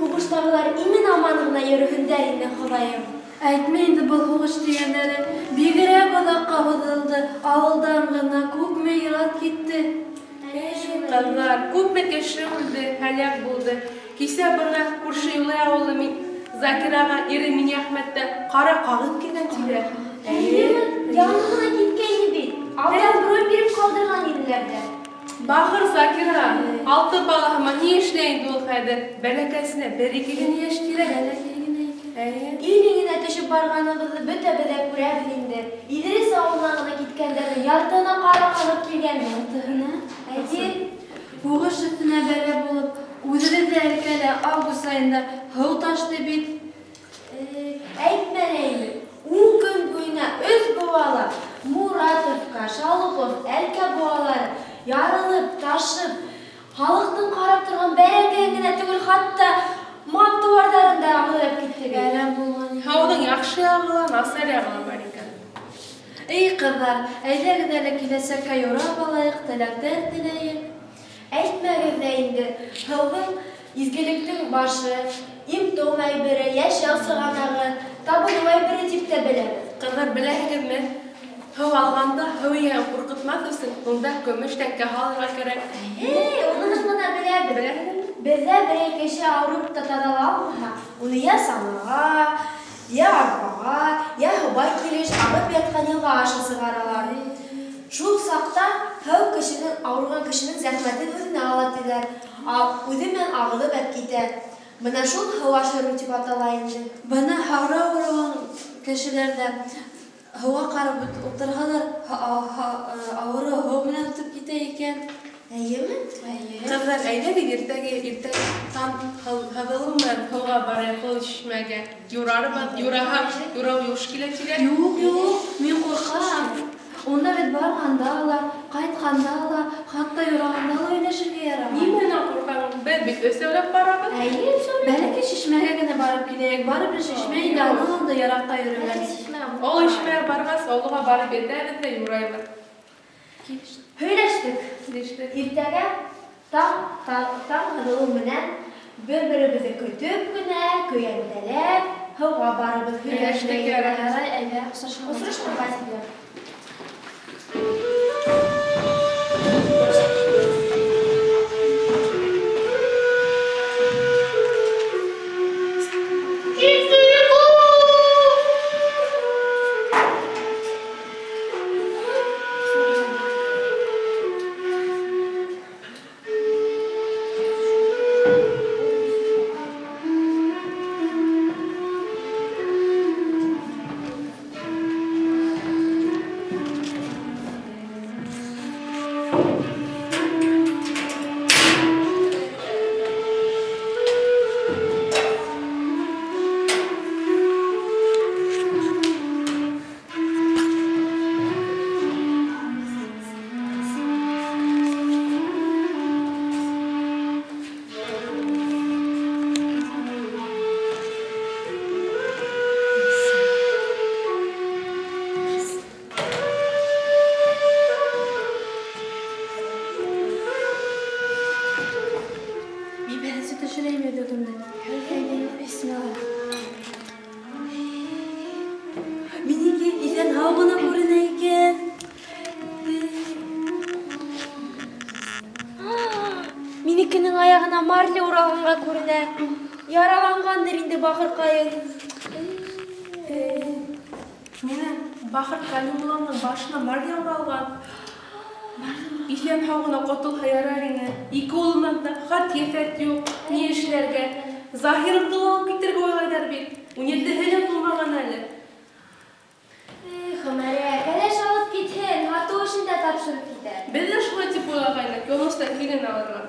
Һуғыштағылар имен-аман ғына йөрөһөндәр инде, Хоҙайым. Әйтмә инде был һуғыш тигәндәре. Бигерәк оҙаҡҡа һуҙылды. Ауылдан ғына күпме ир-ат китте. Ҡыҙҙар, күпме кеше үлде, һәләк булды. Кисә бына күрше Юлай ауылы Закираға ире Миниәхмәттән ҡара ҡағыҙ килгән тиҙәр. Әйе, яңы ғына киткәйне бит. Алдан бронь биреп ҡалдырған инеләр ҙә. Бахыр Закира, 6 балаһыма ни эшләй инде ул хәҙер? Бәләкәсенә бер-ике генә йәш килә. Бәләкәй генә икән. Әйе. Ил иңенә төшөп барғаныбыҙҙы бөтәбеҙ ҙә күрәбеҙ инде. Иҙрис ауылынан ғына киткәндәрҙең яртыһына ҡара ҡағыҙ килгән. Яртыһына? Әйе. Һуғыш өҫтөнә бәлә булып, үҙебеҙ ҙә Әлкәлә август айында һыу ташты бит. Әйтмә лә инде. 10 көн буйына 3 быуала Муратовка, Шалупов, Әлкә быуалары ярылып, ташып, халыҡтың ҡарап торған бәрәңгеһен генә түгел, хатта мал-тыуарҙарын да ағыҙып китте бит. Бәлә булған икән. Һыуҙың яҡшы яғы ла, насар яғы ла бар икән. Эй, ҡыҙҙар, әйҙәгеҙ әле киләсәккә юрап алайыҡ, теләктәр теләйек. Әйтмәгеҙ ҙә инде, һыуҙың изгелектең башы, им-том әйбере, йәшәү сығанағы, табыныу әйбере тип тә беләбеҙ. Ҡыҙҙар, беләһегеҙме? Һыу алғанда һыу эйәһен ҡурҡытмаҫ өсөн унда көмөш тәңкә һалырға кәрәк. Эй, уныһын ғына беләбеҙ. Беләһегеҙме? Беҙҙә берәй кеше ауырып та таҙала алмаһа, уны йә санаға, йә арбаға, йә һыуға килеш ағып ятҡан йылға аша сығаралар. Шул саҡта һыу кешенең, ауырған кешенең зәхмәтен үҙенә ала тиҙәр. Үҙе менән ағылып әп китә. Бына шул һыу ашырыу тип атала инде. Бына һаура ауырыуын кешеләр ҙә һыуға ҡарап ултырһалар, ауырыу һыу менән үтеп китә икән. Әйеме? Әйе. Ҡыҙҙар, әйҙәгеҙ иртәгә иртә таң һыҙылыу менән һыуға барайыҡ ул шишмәгә. Юрарбыҙ, юраһам, юрау юш килә тиҙәр. Юҡ, юҡ, мин ҡурҡам. Унда бит барғанда ла, ҡайтҡанда ла, хатта юрағанда ла һөйләшергә ярамай. Нимәнән ҡурҡаң? Беҙ бит өсәүләп барабыҙ. Әйе, өсәүләп. Бәләкәй шишмәгә генә барып киләйек. Барыбер шишмә инде, анан да яраҡта йөрөгән. Шишмә. Ул шишмәгә барғас, ауылға барып етәбеҙ ҙә юрайбыҙ. Һөйләштек. Һөйләштек. Иртәгә таң һыҙылыу менән бер-беребеҙҙе көтөп кенә, көйәнтәләп, һыуға барыбыҙ. Һөйләштек, Һөйләштек. ярай. Ярай, әйҙә, осрашҡансы. Осрашҡанға тиклем. Минеке иҫән һау ғына күренә икән. Минекенең аяғына марля уралғанға күренә. Яраланғандыр инде бахырҡайың. Мине бахыр Калимулланың башына марля уралған. Иҫән һау ғына ҡотолһа ярар ине. Ике улынан да хат ефәт юҡ. Ни эшләргә? Заһирымды ла алып китергә уйлайҙар бит. Ун етеһе лә тулмаған әле. Эх, Ғүмәрә, кәләш алып китһен, һатыу эшен дә тапшырып китә. Беҙ ҙә шулай тип уйлағайныҡ, Юныстан килен алырға.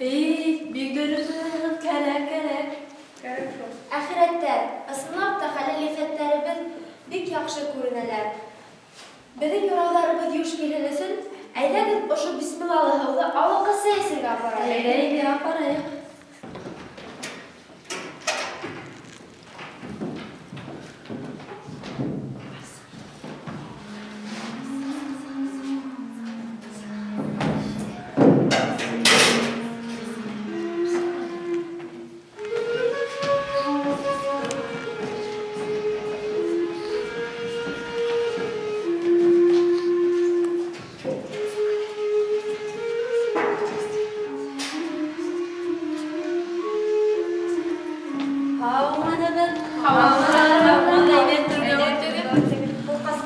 Эй, бик дөрөҫ уйлайһығыҙ, кәрәк, кәрәк. Кәрәк шул. Әхирәттәр, ысынлап та хәләл ефәттәребеҙ бик яҡшы күренәләр. Беҙҙең юрауҙарыбыҙ юш килһен өсөн, әйҙәгеҙ ошо бисмиллалы һыуҙы ауылға сәй эсергә апарайыҡ. Әйҙә, әйҙә, апарайыҡ.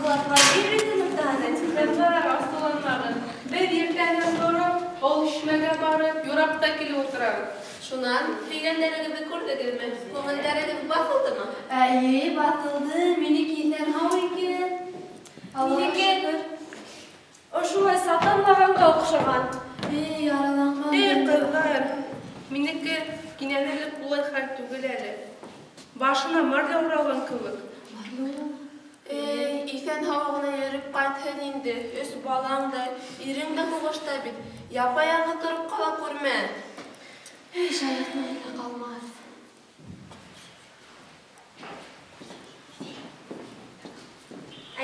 Аҡларға бир төн уртаһына тиклем. Ҡыҙҙар, асыуланмағыҙ. Беҙ иртәнән тороп, ул шишмәгә барып, юрап та килеп ултырабыҙ. Шунан һөйгәндәрегеҙҙе күрҙегеҙме? Күңелдәрегеҙ баҫылдымы? Эйе, баҫылды. Минеке иҫән-һау икән. Минеке ошолай сатанлағанға оҡшаған. Эй, яраланған. Эй, ҡыҙҙар, минеке кинәнерлек улай хәл түгел әле. Башына марля уралған кеүек. Эй, иҫән-һау ғына йөрөп ҡайтһын инде. Өс балаң да, ирең дә һуғышта бит. Япа-яңғыҙ тороп ҡала күрмә. Эй, шаяртмай ҙа ҡалмаҫ.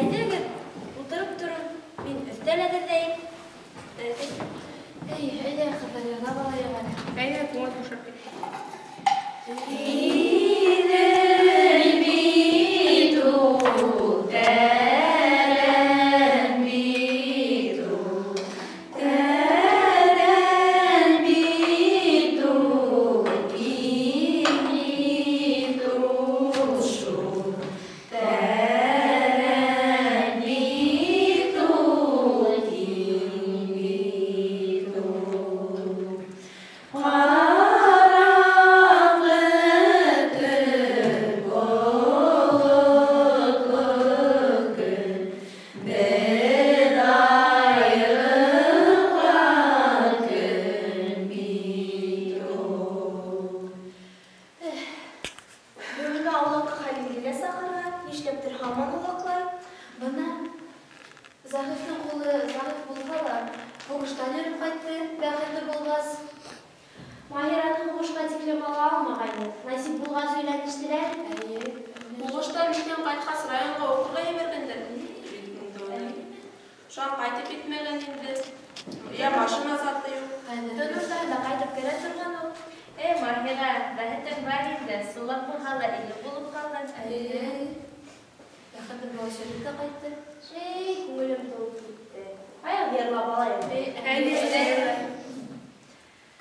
Әйҙәгеҙ, ултырып тороғоҙ. Мин өҫтәл әҙерләйем. Эй, әйҙә, ҡыҙҙар, йырлап алайыҡ әле. Әйҙә, күңел бушап китте. Иҙел бит ул, тәрән бит ул, тәрән бит ул, киң бит ул шул, тәрән бит ул, киң бит ул. Ҡараңғы төн, болотло көн, беҙ айырылған көн бит ул. Бөгөнгө аулаҡҡа Хәлилде лә саҡырған, нишләптер һаман улаҡлай. Бына Заһифтың ҡулы зағиф булһа ла, һуғыштан йөрөп ҡайтты, бәхетле булғас. Маһираны һуғышҡа тиклем ала алмағайны. Насип булғас өйләнештеләр. Эйе. Һуғыштан иҫән ҡайтҡас районға уҡырға ебәргәндәр. Шунан ҡайтып етмәгән инде. Йә машина заты юҡ. Төн уртаһында ҡайтып керә торған ул. Эй, Маһира, бәхетең бар инде. Сулаҡ булһа ла иле булып ҡалған. Эйе. Бәхетле булғас йөрөп тә ҡайтты. Эй, күңелем тулып китте. Аяҡ йырлап алайым. Әйҙә, әйҙә.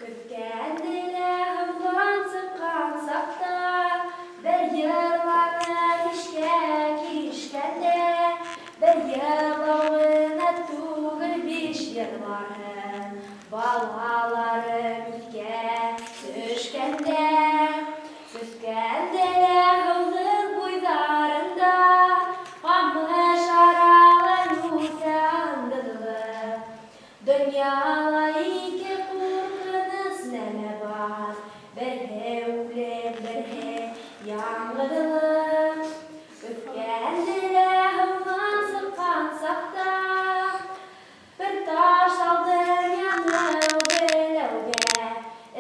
Көткәнде лә һыуҙан сыҡҡан саҡта, бер йырланы ишкәк ишкәндә, бер йырлау ғына түгел, биш йырларһың, балаларым иҫкә төшкәндә. Көткәнде лә һыуҙың буйҙарында, ҡамыш аралай үҫә ындыҙлы. Донъяла ике ҡурҡыныс нәмә бар, береһе үлем, береһе яңғыҙлыҡ. Көткәнде лә һыуҙан сыҡҡан саҡта, бер таш алдым яныу беләүгә,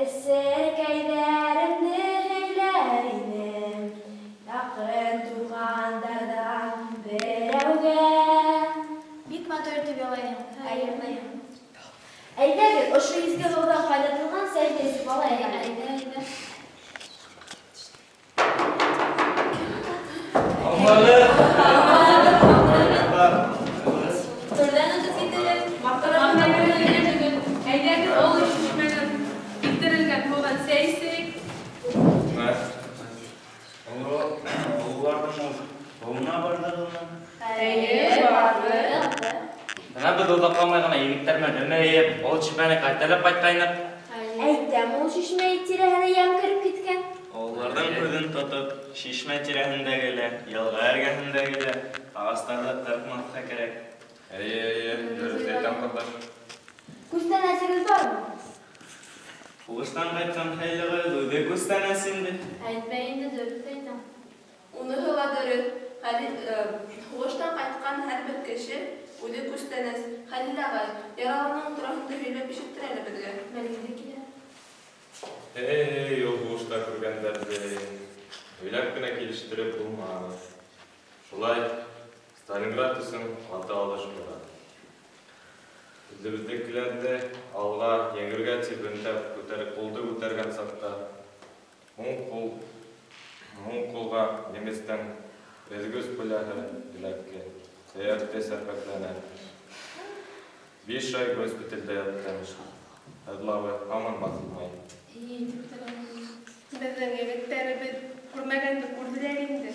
эсеркәйҙәремде һөйләр инем, яҡын туғандарҙан берәүгә. Бик матур итеп илайһың, йырлайһың. Әйҙәгеҙ, ошо изге һыуҙан ҡайнатылған сәйҙе эсеп алайыҡ әле. Әйҙә, әйҙә. Түрҙән үтеп китегеҙ. Әйҙәгеҙ, оло шишмәнән килтерелгән һыуҙан сәй эсәйек. Ололарҙың һыуына барҙығыҙмы? Эйе, барҙыҡ. Бына беҙ оҙаҡламай ғына егеттәр менән өмә йыйып, ул шишмәне ҡайтарып ҡайтҡайныҡ. Әйтәм, ул шишмә тирәһенә йәм кереп киткән. Ололарҙың һүҙен тотоп, шишмә тирәһендәге лә, йылға эргәһендәге лә ағастарҙы ҡырҡмаҫҡа кәрәк. Эйе, эйе, дөрөҫ әйтәм, ҡыҙҙар. Күстәнәсегеҙ бармы? Һуғыштан ҡайтҡан Хәлилағайҙы үҙе күстәнәс инде. Әйтмә инде, дөрөҫ әйтәм. Уныһы ла дөрөҫ. Һуғыштан ҡайтҡан һәр бер кеше үҙе күстәнәс. Хәлил ағай, яралының тураһында һөйләп ишеттер әле беҙгә. Мәлгеҙе килә. Эй, ул һуғышта күргәндәрҙе һөйләп кенә килештереп булмаҫ. Шулай Сталинград өсөн ҡаты алыш бара. Үҙебеҙҙекеләрҙе алға еңергә тип өндәп күтәреп ҡулды күтәргән саҡта уң ҡулға немецтең өҙгөс пуляһы эләкте, һөйәкте сәрпәкләне. 5 ай госпиталдә яттым. Һыҙлауы һаман баҫылмай. Беҙҙең егеттәребеҙ күрмәгәнде күрҙеләр инде.